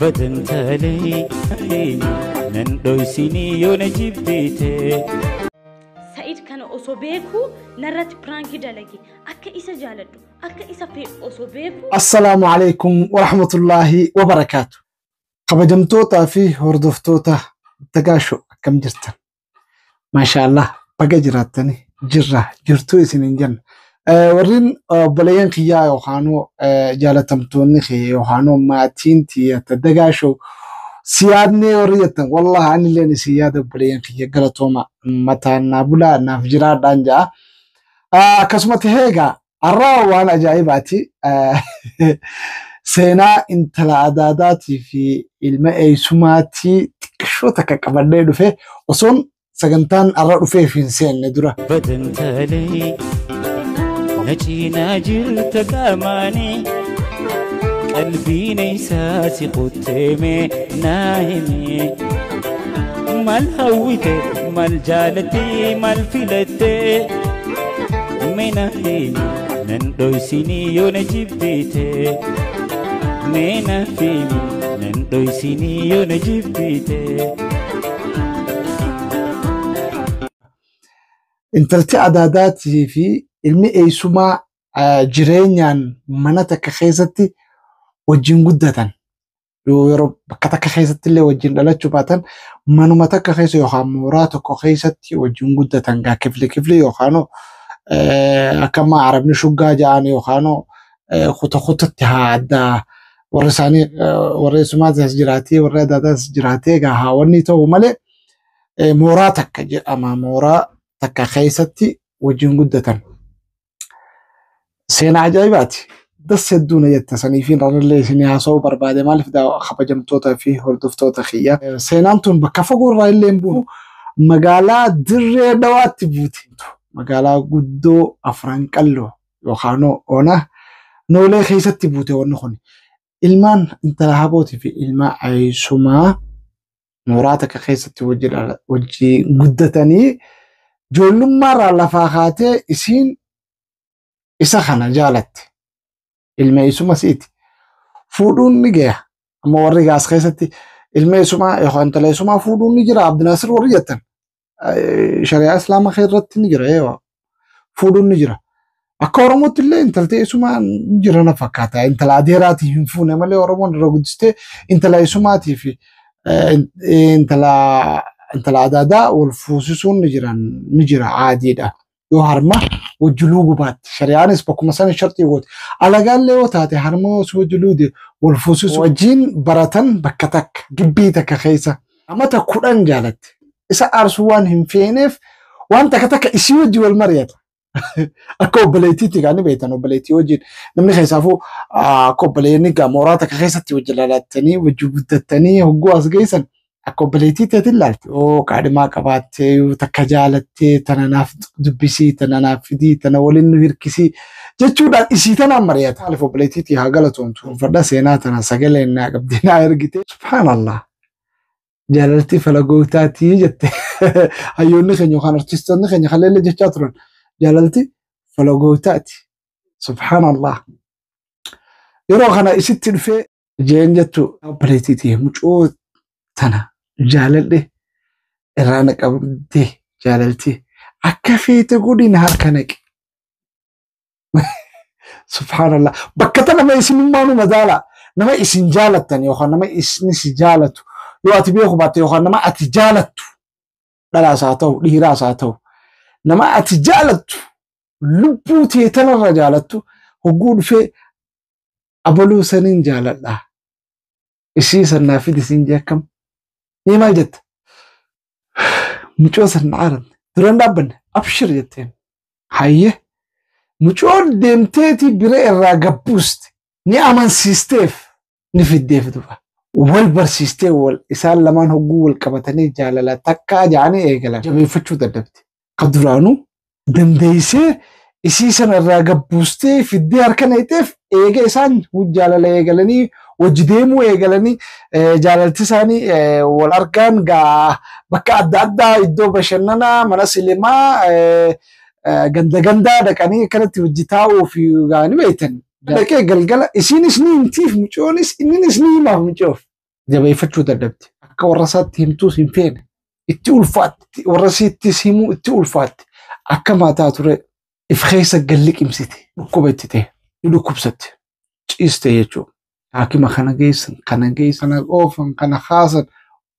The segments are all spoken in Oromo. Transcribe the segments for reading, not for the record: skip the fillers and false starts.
Badan taalee nan dhoysinii yoo na jibbite. Sa'id kana osoo beekuu narratti piraankii dalage, akka isa jaaladhu, akka isa fedhu osoo beekuu. Assalaamu alaikum warahmatullaahi wabarakaatu. Kabajamtootaa fi hordoftoota Dagaasho, akkam jirtan? Maashaallah, baga jiraattani, jirra jirtuu isiniin jenna. Warreen obboleeyyan kiyyaa yookaanuu jaalatamtoonni kiyya yookaanuu maatiin tiyya Dagaasho si yaadnee warri jettan, wallahi anilleen isin yaada. Obboleeyyan kiyya, galatooma, mataan naa bulaa, naaf jiraadhaan ja'a. Akkasumatti heegaa har'a waan ajaa'ibaati. Seenaa intala adaadaatii fi ilma eessumaatii xiqqishoo takka qabadhee dhufe osoon sagantaan har'a dhufeef hin seenne dura. Badan taalee na cinaa jirta qaamaanii, qalbiin isaa si qotteeme naa himi. Maal hawwite, maal jaalatte, maal filatte, mee na himi, nan dhoysinii yoo na jibbite. Mee na himi, nan dhoysinii yoo na jibbite. Intalti adaadaatii fi ilmi eessumaa jireenyaan mana takka keessatti wajjin guddatan. Yoo yeroo bakka takka keessatti illee wajjin dhalachuu baatan, manuma takka keessa yookaan mooraa tokko keessatti wajjin guddatan gaa, kifli kifli yookaan akka amma arabni shuggaa ja'an yookaan kuta kutatti haa addaa warra isaanii, warra eessumaas as jiraatee, warra adaadaas jiraatee gaa haa wanni ta'u malee, mooraa takka jedhama, mooraa takka keessatti wajjin guddatan. Seenaa ajaa'ibaati. Das hedduu na jette saniifiin irrallee isinii haasa'uu barbaade, maaliif kabajamtoota fi hordoftoota kiyya. Seenaan tun bakka fagoo irraa illee hin buunu. Magaalaa Dirree Dhawaatti buute. Magaalaa guddoo Afran Qalloo yookaan Ona Noolee keessatti buute wanni kun. Ilmaan intala habootii fi ilma eessumaa mooraa takka keessatti wajjin guddatanii, ijoollummaarraa lafaa kaatee isiin isa kana jaalatte. Ilma eessuma siiti. Fuudhuun ni gaya. Amma warri gaas keessatti ilma eessumaa yookaan intala eessumaa fuudhuun ni jira. Abdinaasir warri jettan. Shari'aa Islaamaa irratti ni jira. Eewa. Fuudhuun ni jira. Akka Oromootti illee intalti eessumaa ni jira na fakkaata. Intala adeeraatii hin fuune malee, Oromoon irra guddistee intala eessumaatii fi intala adaadaa wal fuusisuun ni jira, aadiidha. Yoo harma wajji luugu baatte, shari'aanis bakkuma sana sharxii gooti. Alagaallee yoo taate, harma si wajji luude wal fuusisu. Wajjin baratan bakka takka, gibbii takka keessa. Amata 10 jaalatte. Isa aarsuu waan hin feeneef waan takka takka isii wajji wal mari'ata. Akka obboleettiitti kan beektan, obboleettii wajjin namni keessaafuu akka obboleeyyanni gaa mooraa takka keessatti wajji lalattanii wajji guddattanii hogguu as geessan akka obboleettii teetiin ilaalti. Oo qaadhimaa qabaattee yoo takka jaalattee, tana naaf dubbisii, tana naaf fidii, tana waliin nu hirkisii jechuudhaan isii tanaan mari'ata. Maaliif, obboleettiitii haa galatoomtu. Fadha seenaa tana sagaleen naa qabdee naa ergite. Subhaanallah. Jaalalti fala gooftaatii jette. Hayyoonni keenya yookaan artistoonni keenya kaleellee jechaa turan. Jaalalti fala gooftaati. Subhaanallah. Yeroo kana isitti dhufee jeen jettu, obboleettiitii mucoo tana jaaladhe, irraa na qabdee jaalalti, akka feete godhin, harka naqi. Subhaanallah. Bakka tana nama isinummaanu madaala. Nama isin jaalattan yookaan nama isin si jaalatu yoo ati beeku baatte, yookaan nama ati jaalattu, dhalaas haa ta'u, dhiiraas haa ta'u, nama ati jaalattu, lubbuu tee tanarra jaalattu hogguu dhufee abaluu saniin jaaladha. Isii san naa fidi siin jee, akkam? Ni maal jetta? Mucoo san na aaramte. Duraan dhaabbanne, abshir jetteen. Hayyee. Mucoon deemteeti bira irraa gabbuuste. Ni amansiisteef, ni fiddeef duba. Wal barsiistee, wal isaan lamaan hogguu wal qabatanii jaalala takkaa ja'anii eegalan. Jabeeffachuu dadhabde. Ka duraanuu dandeessee isii sana irraa gabbuustee fiddee harka naqxeef, eega isaan jaalala eegalanii wajji deemuu eegalanii, jaalalti isaanii wal argaan gaa bakka adda addaa, iddoo bashannanaa, mana silimaa, ganda gandaa dhaqanii akkanatti wajji taa'uu fi gaa ni beektan. Dhaqee galgala isiinis ni himtiif mucoonis, inninis ni himaaf mucoof. Jabeeffachuu dadhabde. Akka warra isaatti himtuus hin feene. Itti ulfaatti. Warra isiittis himuu itti ulfaatti. Akka maataa ture if keessa galliqimsite. Dhukkuba itti ta'e. Ni dhukkubsatte. Ciiste jechuudha. Haakima kana geessan, kana geessan, kana oofan, kana kaasan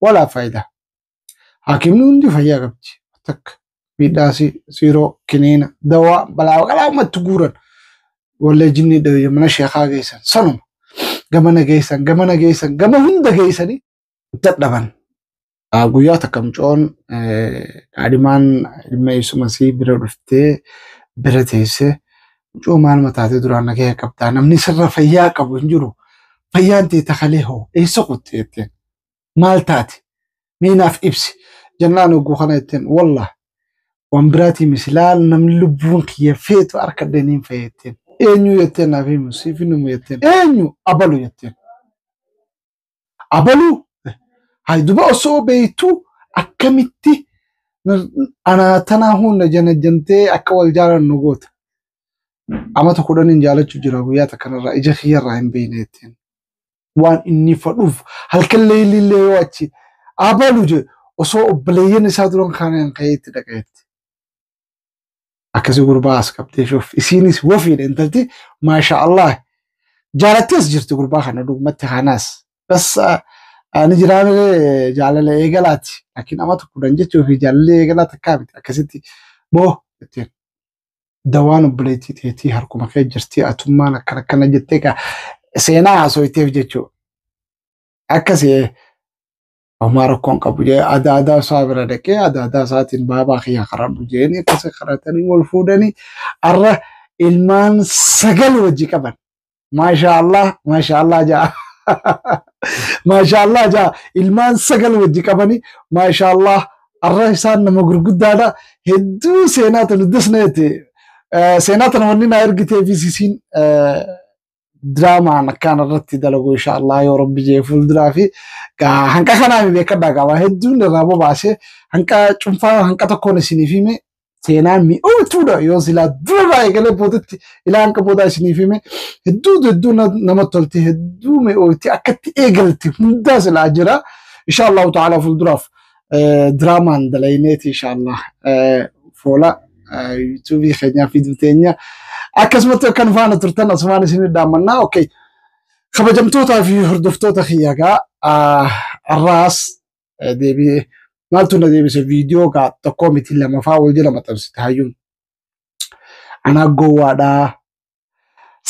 walaa faayidaa. Haakimni hundi fayyaa qabdi. Takka miidhaa siiroo, kiniina, dawaa, balaa qalaamatti guuran. Wallee jinni dhabe mana sheekaa geessan sanuma. Gamana geessan, gamana geessan, gama hunda geessanii dadhaban. Guyyaa takka mucoon kaadhimaan ilma eessuma sii bira dhuftee bira teessee mucoo maal mataatee duraan nagaya qabdaa namni sirra fayyaa qabu hin jiru. Fayyaan tee takalee hoo eessa kutte jetteen maal taate mee naaf ibsi jennaan hogguu kana jetteen wallah waan biraatii misi laal namni lubbuun kiyya feetu harka dhaniin fa'a jetteen eenyu jetteen naaf himu siif himu jetteen eenyu abalu jetteen abalu hay duba osoo beeytu akkamitti anaa tanaa hunda janajjantee akka wal jaalannu goota. Amata 10n jaalachuu jira guyyaa takkanarraa ija kiyyarraa hin beekne jetteen. Waan inni fadhuuf halkan leelillee yoo achi abalu je osoo obboleeyyan isaa duran kaaneen ka'ee itti dhaqa jette. Akkasii gurbaa as qabdee shoof isiinis wafiidha intalti maasha Allah jaalattees jirti gurbaa kana dhugumatti kanaas. Bas ani jiraamee jaalala eegalaati. Laakiin amata 10 jechuu fi jaalalli eegalaa takkaa miti akkasitti boo jetteen. Dawaan obboleettii teetii harkuma kee jirti atummaan akkana akkana jettee kaa seenaa haasoyteef jechuudha. Akkasii homaa rakkoon qabu jee adaadaa isaa bira dhaqee adaadaa isaatiin baabaa kiyya karadhu jeeni akkasii karatanii wal fuudhanii har'a ilmaan 9 wajji qaban. Maasha Allah, maasha Allah jaa. Maasha Allah jaa ilmaan 9 wajji qabanii maasha Allah har'a isaan nama gurguddaadha. Hedduu seenaa tanu dasneeti. Seenaa tana wanni na ergitee fi isiin diraamaan akkaan irratti dalagu insha Allah yoo rabbi jee fuulduraa fi hanqa kanaa beekadhaa qaba. Hedduun irraa bobaasee hanqa cunfaa hanqa tokkoon isiniif hime seenaan mi'ootuudha yoo silaa durarraa eegalee boodatti ilaa hanqa boodaa isiniif hime hedduu hedduu namatti tolti hedduu mi'ooti akkatti eegalti hundaa silaa jira. Insha Allahu ta'ala fuulduraaf diraamaan dalayneeti insha Allah fuula yuutuubii keenyaa fi teenya akkasumatti akkan faana turtan asumaan isin dhaammannaa. Okay. Kabajamtootaa fi hordoftoota kiyya gaa har'aas deebi'ee maaltu na deebise viidiyoo gaa tokkoo miti lamafaa wal jala maxxansite hayyuun. Anaa gowwaadhaa.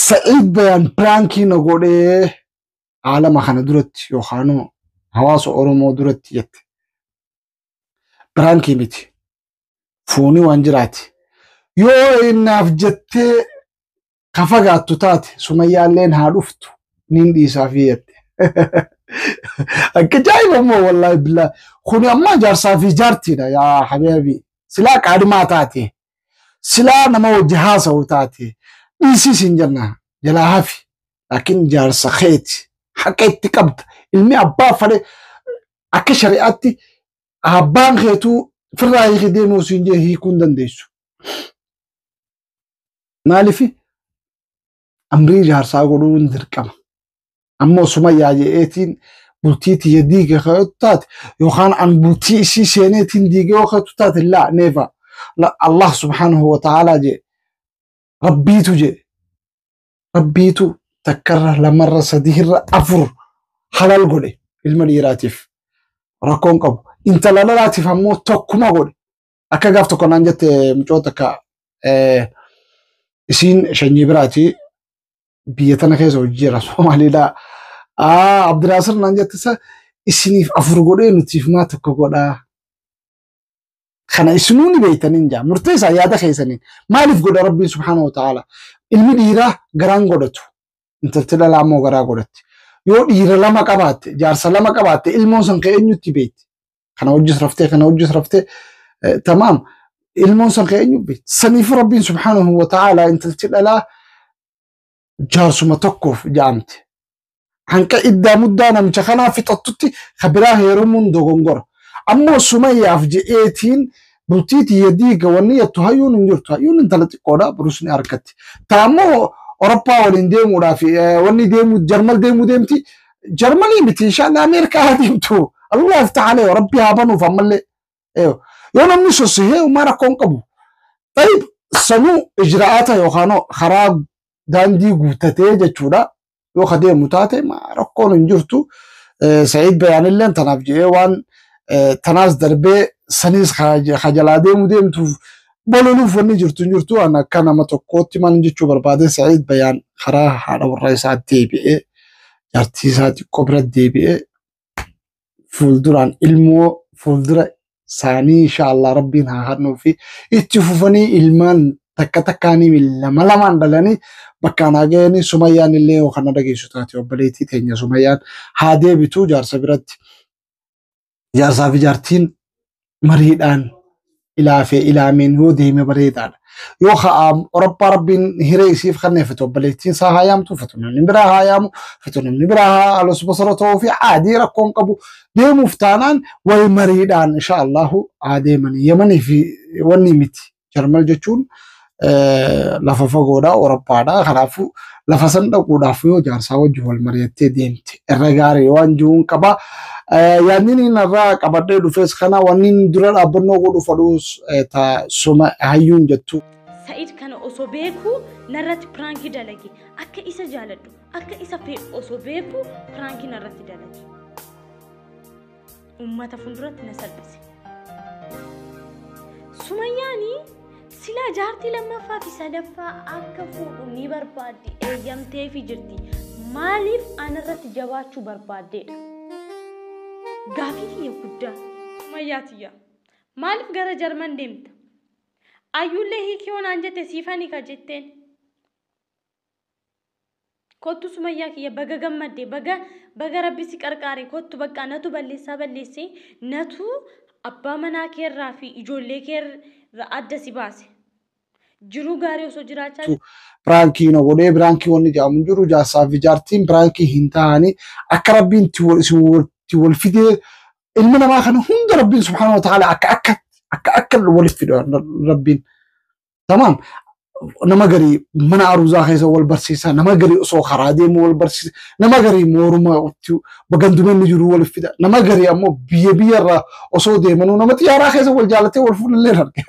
Sa'iid Bayaan piraankii na godhee aalama kana duratti yookaan hawaasa Oromoo duratti jette. Piraankii miti. Fuuni waan jiraati. Yoo innaaf jettee ka fagaattu taate Sumayyaalleen haa dhuftu nin dhiisaaf jette. Akka ajaa'iba immoo wallaahi billaahi. Kuni ammaa jaarsaa fi jaartiidha yaa habiibi. Silaa qaadimaa taate. Silaa nama wajji haasa'u taate. Dhiisiis hin jenna jalaa hafi. Laakiin jaarsa keeti. Haqa itti qabda. Ilmi abbaa fadhe akka shari'aatti abbaan keetuu firraa hiikee deemuu siin jee hiikuu hin dandeessu. Maaliif amrii jaarsaa godhuun dirqama. Ammoo Sumayyaa je'eetiin bultii tiyya diige ka'atu taate yookaan an bultii isii seeneetiin diige yoo ka'atu taate laa neeva. Allah subhaanahu wa ta'aalaa jee rabbiitu jee rabbiitu takkarra lamarra sadiirra 4 halal godhe ilma dhiiraatiif rakkoon qabu. Intala dhalaatiif ammoo tokkuma godhe. Akka gaaf tokko naan jette mucoo takka isiin shanyii biraati biyya tana keessa hojii jira Somaaliidhaa. Abdiraasir naan jette isa isiniif 4 godhee nutiif maa 1 godhaa. Kana isinuu ni beektaniin jaa murteessaa yaada keessaniin maaliif godha rabbiin subhaanahu wa ta'ala ilmi dhiiraa garaan godhatu intalti dhalaa ammoo garaa godhatti. Yoo dhiira 2 qabaatte jaarsa 2 qabaatte ilmoon san ka'e eenyutti beekti. Kana hojis raftee kana hojis raftee tamaam ilmoon san ka'e eenyu beekti. Saniif rabbiin subhaanahu wa ta'ala intalti dhalaa jaarsuma tokkoof jaamte. Hanqa iddaa muddaa namicha kanaa fixattutti kabiraa heerumuun dogongora. Ammoo Sumayyaaf je'eetiin bultii tiyya diiga wanni jettu hayyuun hin jirtu. Hayyuun intala xiqqoodha burus ni argatti. Taammoo Awurooppaa waliin deemuudhaaf wanni deemu Jarmal deemuu deemti. Jarmanii miti inshallah Ameerikaa haa deemtu. Allah iftah alee rabbi haa banuuf ammallee. Yoo namni sossihee uumaa rakkoo hin qabu. Tayyib sanuu ijraa'ata yookaan karaa daandii guuttatee jechuudha. Yoo ka deemu taate rakkoon hin jirtu. Sa'iid Bayaanillee tanaaf jedhee waan tanaas darbee saniis ka jalaa deemu deemtuuf bololuuf wanni jirtu hin jirtu. An akka nama tokkootti maal jechuu barbaade Sa'iid Bayaan karaa haadha warra isaa deebi'ee jaartii isaa xiqqoo bira deebi'ee fuulduraan ilmoo fuuldura isaanii inshallah rabbiin haa hannuu fi itti fufanii ilmaan takka takkaanii lama lamaan dhalanii bakkaan haa ga'anii. Sumayyaan illee yoo kana dhageessu taate obboleettii teenya Sumayyaan haa deebitu jaarsa biratti. Jaarsaa fi jaartiin mariidhaan ilaafee ilaameen yoo deeme bareedaadha. Yoo Awurooppaa rabbiin hiree isiif kenneefatu obboleettiin isaa haa yaamtu, fetu namni biraa haa yaamu, fetu namni biraa haa alus basara ta'uu fi aadii rakkoon qabu deemuuf taanaan wal mariidhaan insha Allahu haa deemanii. Yamanii fi wanni miti. Jarmal jechuun lafa fagoodha, Awurooppaadha. Kanaafuu lafa san dhaquudhaaf yoo jaarsaa wajjin wal mari'attee deemte irra gaarii waan jiruun qaba. Yaadni inni irraa qabadhee dhufes kana wanni dura dhaabbannoo godhu fadhuus suma hayyuun jettu. Sa'id kana osoo beeku narratti piraankii dalage. Akka isa jaaladhu, akka isa fedhu osoo beeku piraankii narratti dalage. Uummata fuulduratti na salphise. Sumayyaanii silaa jaartii lammaffaa fi sadaffaa akka fuudhu ni barbaaddi, eeyyamteefi jirti. Maaliif anarratti jabaachuu barbaaddeedha? Gaafii kiyya guddaa. Sumayyaa tiyya. Maaliif gara Jarman deemta? Ayyuullee hiikii hoonaan jette siifanii ka jetteen. Kottu Sumayyaa kiyya, baga gammadde, baga baga rabbi si qarqaare. Kottu bakka natu balleessaa balleessee natu abbaa manaa keerraa fi ijoollee keerraa adda si baase. Jiruu gaarii osoo jiraachaa Piraankii na godhee piraankii wanni jedhamu hin jiru. Jaarsaa fi jaartiin piraankii hin ta'anii akka rabbiin itti wal fidee ilmi namaa kana hunda rabbiin subhaanahu wa ta'ala akka akka akka akka waliif fidha rabbiin. Tamaam. Nama garii mana aruuzaa keessa wal barsiisa, nama garii osoo karaa deemu wal barsiisa, nama garii mooruma bagandumeen jiru wal fida, nama garii ammoo biyya biyyarraa osoo deemanuu nama xiyyaaraa keessa wal jaalatee wal fuudhillee arge.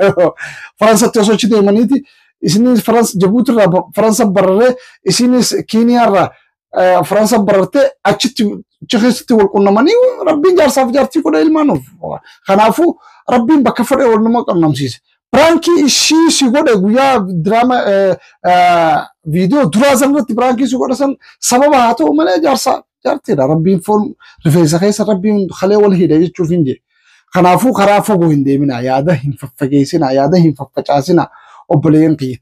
Faransatti osoo achi deemaniiti isinis Farans Jabuutirraa Faransa bararee isinis Kiiniyaarraa Faransa barartee achitti achi keessatti wal qunnamanii rabbiin jaarsaaf jaartii godhe ilmaanuuf. Kanaafuu rabbiin bakka fedhe wal nama qunnamsiise. Piraankii ishii si godhe guyyaa diraama viidiyoo duraa san irratti piraankii si godhe san sababa haa ta'u malee jaarsaa jaartiidha. Rabbiin foon rifeensa keessa rabbiin kalee wal hidhe jechuuf hin jedhe. Kanaafuu karaa fagoo hin deemina, yaada hin faffageessina, yaada hin faffacaasinaa obboleeyyan kiyya.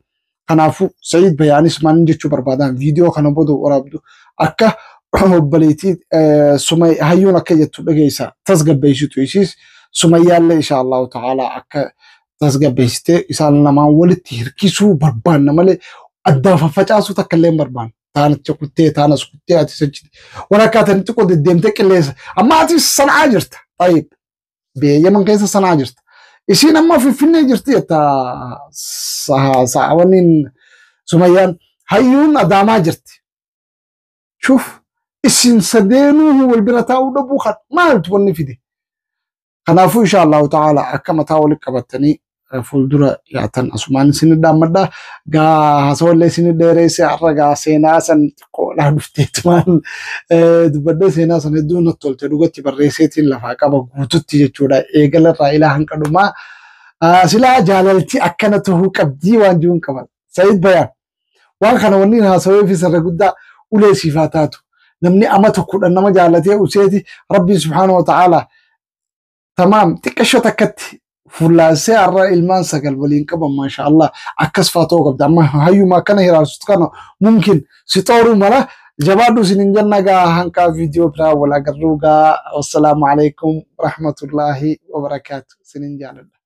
Kanaafuu Sa'iid Bayaanis maal jechuu barbaadan viidiyoo kana booda waraabdu akka obboleettii Sumay hayyuun akka jettu dhageessa tasgabbeessitu isiis Sumayyaallee insha Allahu ta'ala akka tasgabbeessitee isaan lamaan walitti hirkisuu barbaanna malee addaan faffacaasuu takka illee hin barbaannu. Taanacha kuttee taanas kuttee ati sachitti walakkaa tani xiqqoo deddeemtee qilleensa amma ati sana'aa jirta. Tayyib biyya Yaman keessa sana'aa jirta. Isiin amma Finfinnee jirti jetta sa'awanniin Sumayyaan hayyuun Adaamaa jirti. Shuf isin sadeenuu wal bira taa'uu dhabuu kan maaltu wanni fide. Kanaafuu insha Allahu ta'ala akka mataa walitti qabatanii fuuldura yaatan asumaan isin dhaammadha. Gaa haasawallee isin dheereesse har'a gaa seenaa san xiqqoodhaa dhufteetumaan dubbadhee seenaa san hedduu natti tolte dhugatti barreesseetiin lafaa qaba guututti jechuudha. Eegalarraa ilaa hanqa dhumaa silaa jaalalti akkana tahuu qabdii waan jiruun qaban. Sa'iid Bayaan waan kana wanni haasawee fi sarara guddaa ulee siifaa taatu. Namni amata 10 nama jaalatee useeti rabbiin subhaanahu wa ta'ala tamaam xiqqasho takkatti fuulaansee har'a ilmaan 9 waliin qaban maasha Allah akkas faa ta'uu qabda. Amma hayyuma akkana hiraarsutu kana mumkin si xooruu mala jabaadhu isin hin jenna gaa hanqaa viidiyoo biraa wal agarruu gaa wassalaamu alaikum rahmatullaahi wabarakaatu isin hin jaaladha.